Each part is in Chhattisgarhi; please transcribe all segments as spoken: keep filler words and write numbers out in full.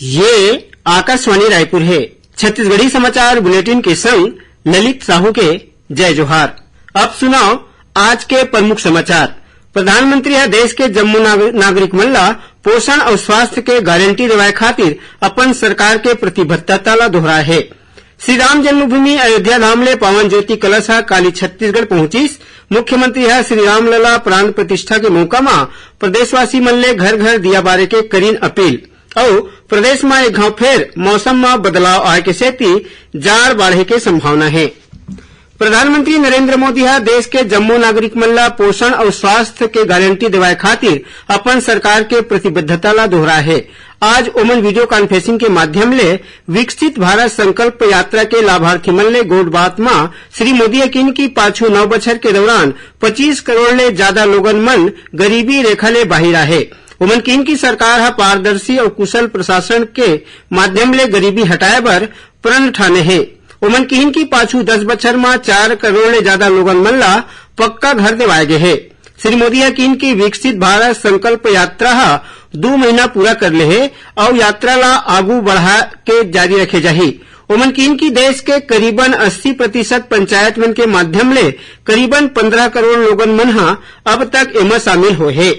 ये आकाशवाणी रायपुर हे। छत्तीसगढ़ी समाचार बुलेटिन के संग ललित साहू के जय जोहार। अब सुनव आज के प्रमुख समाचार। प्रधानमंत्री ह देश के जम्मो नाग-, नागरिक मन ला पोषण अउ स्वास्थ्य के गारंटी देवाय खातिर अपन सरकार के प्रतिबद्धता ला दोहराय हे। श्री राम जन्मभूमि अयोध्या धाम ले पावन ज्योति कलश ह काली छत्तीसगढ़ पहुंचिस। मुख्यमंत्री ह श्री रामलला प्राण प्रतिष्ठा के मौका म प्रदेशवासी मन ले घर घर दिया बारे के करिन अपील। अउ प्रदेश म एक घांव फेर मौसम म बदलाव आए के सेती जाड़ बाढ़े के संभावना हे। प्रधानमंत्री नरेंद्र मोदी ह देश के जम्मो नागरिक मन ल पोषण अउ स्वास्थ्य के गारंटी देवाय खातिर अपन सरकार के प्रतिबद्धता ल दोहराय हे। आज ओमन वीडियो कॉन्फ्रेंसिंग के माध्यम ले विकसित भारत संकल्प यात्रा के लाभार्थी मन ले गोठ बात म श्री मोदी ह किन कि पाछू नौ बछर के दौरान पच्चीस करोड़ ले जादा लोगन मन गरीबी रेखा ले बाहिर आहे। ओमन किन कि सरकार ह पारदर्शी अउ कुशल प्रशासन के माध्यम ले गरीबी हटाए बर प्रण ठाने हे। ओमन किन कि पाछू दस बछर म चार करोड़ ले जादा लोगन मन ला पक्का घर देवाए गे हे। श्री मोदी ह किन कि विकसित भारत संकल्प यात्रा ह दू महीना पूरा कर ले हे अउ यात्रा ला आगू बढ़ा के जारी रखे जाही। ओमन किन कि देश के करीबन अस्सी प्रतिशत पंचायत मन के माध्यम ले करीबन पंद्रह करोड़ लोगन मन ह अब तक एमा शामिल होए हे।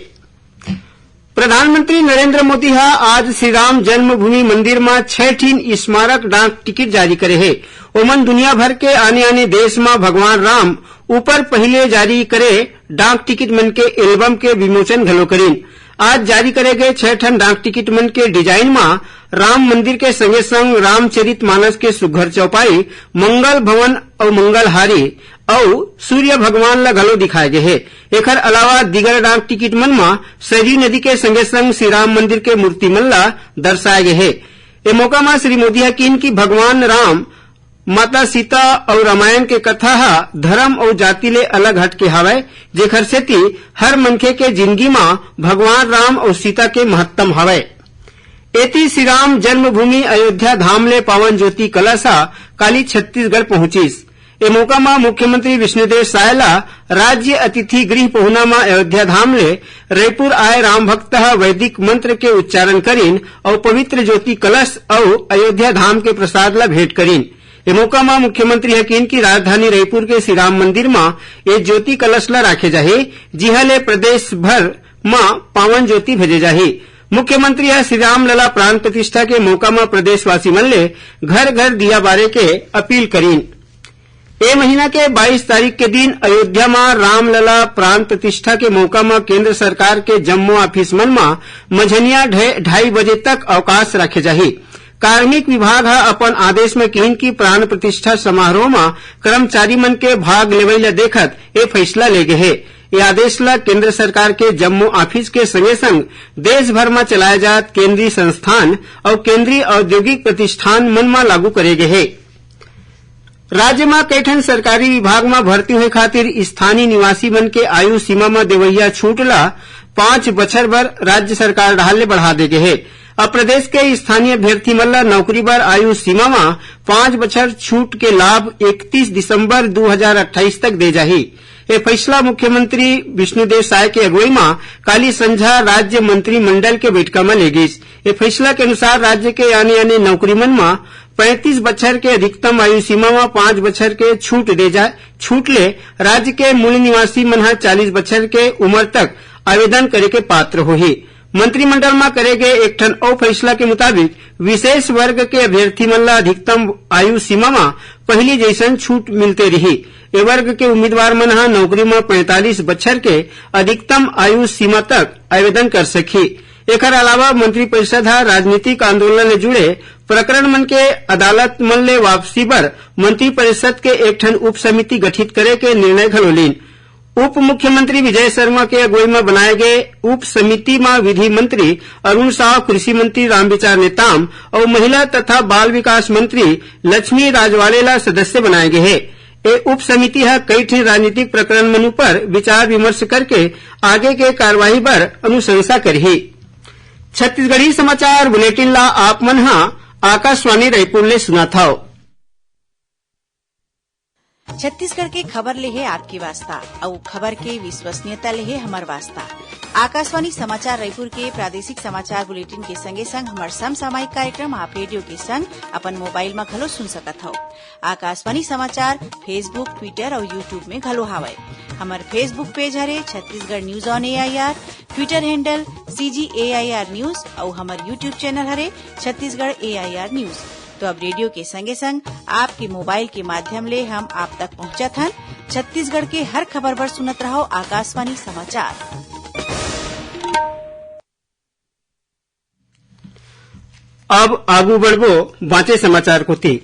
प्रधानमंत्री नरेंद्र मोदी ह आज श्री राम जन्मभूमि मंदिर म छह ठिन स्मारक डाक टिकट जारी करे हे। ओमन दुनिया भर के आने-आने देश म भगवान राम ऊपर पहिले जारी करे डाक टिकट मन के एल्बम के विमोचन घलो करिन। आज जारी करे गए छह ठन डाक टिकट मन के डिजाइन म राम मंदिर के संगे संग रामचरित मानस के सुघर चौपाई, मंगल भवन अउ मंगलहारी अउ सूर्य भगवान ल घलो दिखाए गे हे। एखर अलावा दीगर डाक टिकट मन म सरयू नदी के संगे संग श्री राम मंदिर के मूर्ति मन ल दर्शाए गे हे। ए मौका म श्री मोदी ह किन कि भगवान राम, माता सीता अउ रामायण के कथा ह धर्म अउ जाति ले अलग हट के हावय, जेखर सेती हर मनखे के जिनगी म भगवान राम अउ सीता के महत्तम हावय। एती श्री राम जन्मभूमि अयोध्या धाम ले पावन ज्योति कलश ह काली छत्तीसगढ़ पहुंचिस। ए मौका म मुख्यमंत्री विष्णुदेव साय ल राज्य अतिथि गृह पहुना म अयोध्या धाम ले रईपुर आए राम भक्त ह वैदिक मंत्र के उच्चारण करिन अउ पवित्र ज्योति कलश अउ अयोध्या धाम के प्रसाद ल भेंट करिन। ए मौका म मुख्यमंत्री ह किन कि राजधानी रईपुर के श्री राम मंदिर म ए ज्योति कलश ल राखे जाही, जिहां ले प्रदेश भर म पावन ज्योति भेजे जाही। मुख्यमंत्री ह श्री राम लला प्राण प्रतिष्ठा के मौका म प्रदेशवासी मन ले घर-घर दिया बारे के अपील करिन। ए महीना के बाईस तारीख के दिन अयोध्या म रामलला प्राण प्रतिष्ठा के मौका म केंद्र सरकार के जम्मो ऑफिस मन म मंझनिया ढे-, ढाई बजे तक अवकाश राखे जाही। कार्मिक विभाग ह अपन आदेश म किहिन कि प्राण प्रतिष्ठा समारोह म कर्मचारी मन के भाग लेवई ल देखत ए फैसला ले गे हे। ए आदेश ल केंद्र सरकार के जम्मो ऑफिस के संगे संग देश भर म चलाए जात केंद्रीय संस्थान अउ केंद्रीय औद्योगिक प्रतिष्ठान मन म लागू करे गे हे। राज्य म कई ठन सरकारी विभाग म भर्ती होए खातिर स्थानीय निवासी मन के आयु सीमा म देवइया छूट ल पांच बछर बर राज्य सरकार डहार ले बढ़ा दे गे हे। अब प्रदेश के स्थानीय अभ्यर्थी मन ल नौकरी बर आयु सीमा म पांच बछर छूट के लाभ इकतीस दिसंबर दू हजार अट्ठाईस तक दे जाही। ए फैसला मुख्यमंत्री विष्णुदेव साय के अगुवई म काली संझा राज्य मंत्रिमंडल के बैठका म ले गिस। ए फैसला के अनुसार राज्य के आने-आने नौकरी मन म पैंतीस बछर के अधिकतम आयु सीमा म पांच बछर के छूट दे जाए। छूट ले राज्य के मूल निवासी मन ह चालीस बछर के उमर तक आवेदन करे के पात्र होही। मंत्रिमंडल म करे गे एक ठन अउ फैसला के मुताबिक विशेष वर्ग के अभ्यर्थी मन ल अधिकतम आयु सीमा म पहिली जइसन छूट मिलते रिही। ए वर्ग के उम्मीदवार मन ह नौकरी म पैंतालीस बछर के अधिकतम आयु सीमा तक आवेदन कर सकही। एखर अलावा मंत्रिपरिषद ह राजनीतिक आंदोलन ले जुड़े प्रकरण मन के अदालत मन ले वापसी बर मंत्रिपरिषद के एक ठन उप समिति गठित करे के निर्णय घलो लीन। उप मुख्यमंत्री विजय शर्मा के अगुवई म बनाए गे उप समिति म विधि मंत्री अरुण साव, कृषि मंत्री रामविचार नेताम अउ महिला तथा बाल विकास मंत्री लक्ष्मी राजवाड़े ल सदस्य बनाए गे हे। ए उप समिति ह कई ठिन राजनीतिक प्रकरण मन उपर विचार विमर्श करके आगे के कार्यवाही बर अनुशंसा करही। छत्तीसगढ़ी समाचार बुलेटिन ला आप मन ह आकाशवाणी रायपुर ले सुनत हव। छत्तीसगढ़ के खबर ले हे आपके वास्ता, अउ खबर के विश्वसनीयता ले हे हमर वास्ता। आकाशवाणी समाचार रायपुर के प्रादेशिक समाचार बुलेटिन के संगे संग हमर समसामयिक कार्यक्रम आप रेडियो के संग अपन मोबाइल म घलो सुन सकत हव। आकाशवाणी समाचार Facebook, Twitter अउ YouTube में घलो हावय। हमर Facebook पेज हरे Chhattisgarh news on AIR, Twitter handle CG AIR news अउ हमर YouTube चैनल हरे छत्तीसगढ़ एआईआर न्यूज। तो अब रेडियो के संगे संग आपके मोबाइल के माध्यम ले हम आप तक पहुंचत हन। छत्तीसगढ़ के हर खबर बर सुनत रहव आकाशवाणी समाचार। अब आगू बढ़बो बांचे समाचार कोति।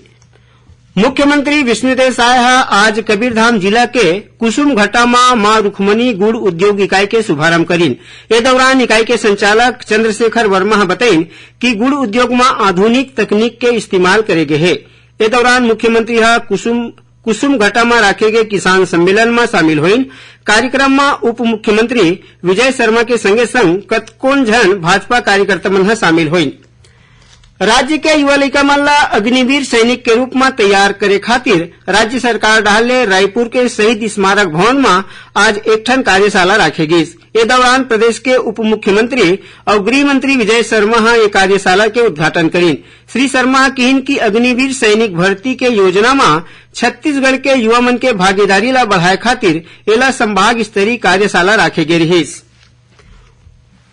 मुख्यमंत्री विष्णुदेव साय ह आज कबीरधाम जिला के कुसुमघटा म मां रुक्मणी गुड़ उद्योग इकाई के शुभारंभ करिन। ए दौरान इकाई के संचालक चंद्रशेखर वर्मा ह बतइन कि गुड़ उद्योग म आधुनिक तकनीक के इस्तेमाल करे गे हे। ए दौरान मुख्यमंत्री ह कुसुम, कुसुमघटा म राखे गे किसान सम्मेलन म शामिल होइन। कार्यक्रम म उप मुख्यमंत्री विजय शर्मा के संगे संग कतकोन झन भाजपा कार्यकर्ता मन ह शामिल होइन। राज्य के युवा लइका मन ला अग्निवीर सैनिक के रूप म तैयार करे खातिर राज्य सरकार डहार ले रायपुर के शहीद स्मारक भवन म आज एक ठन कार्यशाला राखे गिस। ए दौरान प्रदेश के उप मुख्यमंत्री अउ गृह मंत्री विजय शर्मा ह ए कार्यशाला के उद्घाटन करिन। श्री शर्मा ह किहिन कि अग्निवीर सैनिक भर्ती के योजना म छत्तीसगढ़ के युवा मन के भागीदारी ला बढ़ाए खातिर एला संभाग स्तरीय कार्यशाला राखे गे रिहिस।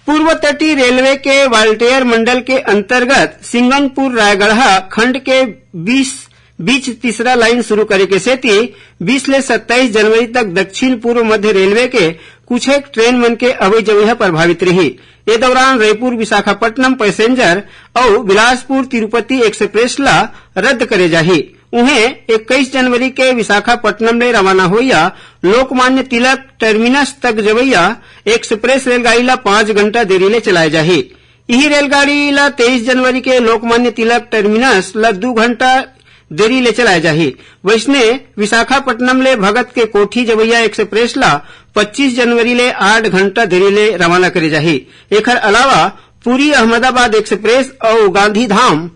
पूर्व तटीय रेलवे के वाल्टेयर मंडल के अंतर्गत सिंगनपुर रायगढ़ा खंड के बीस, बीच तीसरा लाइन शुरू करे के सेती बीस ले सत्ताईस जनवरी तक दक्षिण पूर्व मध्य रेलवे के कुछ एक ट्रेन मन के अवई जवई ह प्रभावित रही। ए दौरान रायपुर विशाखापट्टनम पैसेंजर अउ बिलासपुर तिरुपति एक्सप्रेस ला रद्द करे जाही। उहें, इक्कीस जनवरी के विशाखापट्टनम ले रवाना होइया लोकमान्य तिलक टर्मिनस तक जवइया एक्सप्रेस रेलगाड़ी ला पाँच घंटा देरी ले चलाए जाही। इही रेलगाड़ी ला तेईस जनवरी के लोकमान्य तिलक टर्मिनस ला दू घंटा देरी ले चलाए जाही। वइसने, विशाखापट्टनम ले भगत के कोठी जवइया एक्सप्रेस ला पच्चीस जनवरी ले आठ घंटा देरी ले रवाना करे जाही। एखर अलावा, पुरी अहमदाबाद एक्सप्रेस अउ गांधीधाम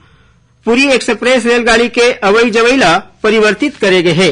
पुरी एक्सप्रेस रेलगाड़ी के अवई जवई ला परिवर्तित करे गे हे।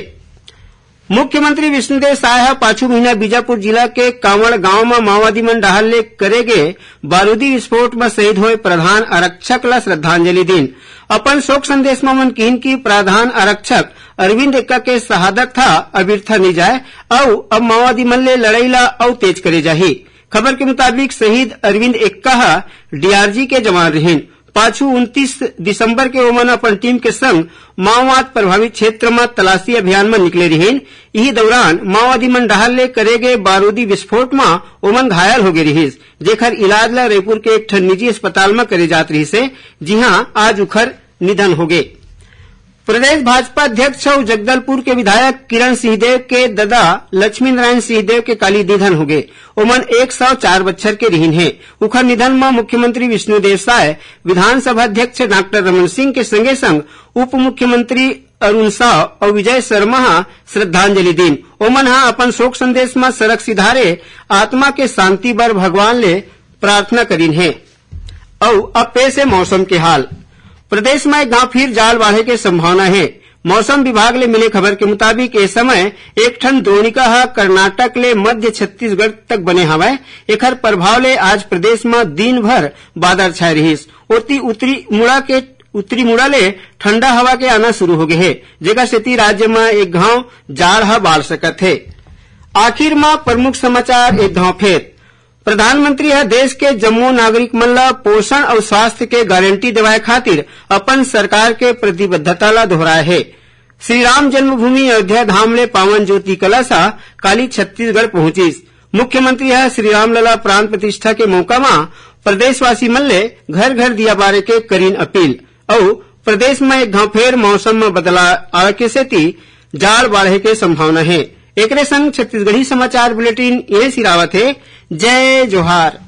मुख्यमंत्री विष्णुदेव साय ह पाछू महीना बीजापुर जिला के कांवड़ गांव म माओवादी मन डहार ले करे गे बारूदी विस्फोट म शहीद होए प्रधान आरक्षक ला श्रद्धांजलि दीन। अपन शोक संदेश म ओमन किहिन कि प्रधान आरक्षक अरविंद एक्का के शहादत ह अबिरथा नइ जाय अउ अब माओवादी मन ले लड़ई ला अउ तेज करे जाही। खबर के मुताबिक, शहीद अरविंद एक्का ह डीआरजी के जवान रिहिन। पाछू उनतीस दिसंबर के ओमन अपन टीम के संग माओवाद प्रभावित क्षेत्र म तलाशी अभियान म निकले रिहिन। इही दौरान माओवादी मन डहार ले करे गे बारूदी विस्फोट म ओमन घायल होगे रिहिस, जेखर इलाज ल रायपुर के एक ठन निजी अस्पताल म करे जात रिहिस हे, जिहां आज उखर निधन होगे। प्रदेश भाजपा अध्यक्ष अउ जगदलपुर के विधायक किरण सिंहदेव के ददा लक्ष्मी नारायण सिंहदेव के काली निधन होगे। ओमन एक सौ चार बछर के रिहिन हे। उखर निधन म मुख्यमंत्री विष्णुदेव साय, विधानसभा अध्यक्ष डॉक्टर रमन सिंह के संगे संग उप मुख्यमंत्री अरुण साव अउ विजय शर्मा ह श्रद्धांजलि दीन। ओमन ह अपन शोक संदेश म सड़क सिधारे आत्मा के शांति बर भगवान ले प्रार्थना करिन हे। अउ अब पेश हे मौसम के हाल। प्रदेश म एक घांव फिर जाड़ बाढ़े के संभावना हे। मौसम विभाग ले मिले खबर के मुताबिक, ए समय एक ठन द्रोणिका ह कर्नाटक ले मध्य छत्तीसगढ़ तक बने हवय। एखर प्रभाव ले आज प्रदेश म दिन भर बादर छाय रिहिस। ओती उत्तरी मुड़ा के, उत्तरी मुड़ा ले ठंडा हवा के आना शुरू हो गे हे, जेकर सेती राज्य म एक घांव जाड़ ह बाढ़ सकत हे। आखिर म प्रमुख समाचार एक घांव फेर। प्रधानमंत्री ह देश के जम्मो नागरिक मन ल पोषण अउ स्वास्थ्य के गारंटी देवाए खातिर अपन सरकार के प्रतिबद्धता ल दोहराए हे। श्री राम जन्मभूमि अयोध्या धाम ले पावन ज्योति कलश ह काली छत्तीसगढ़ पहुंचिस। मुख्यमंत्री ह श्री रामलला प्राण प्रतिष्ठा के मौका म प्रदेशवासी मन ले घर घर दिया बारे के करिन अपील। अउ प्रदेश म एक घांव फेर मौसम म बदलाव आवे के सेती जाड़ बाढ़े के संभावना हे। एकरे संग छत्तीसगढ़ी समाचार बुलेटिन इहें सिरावत हे। जय जोहार।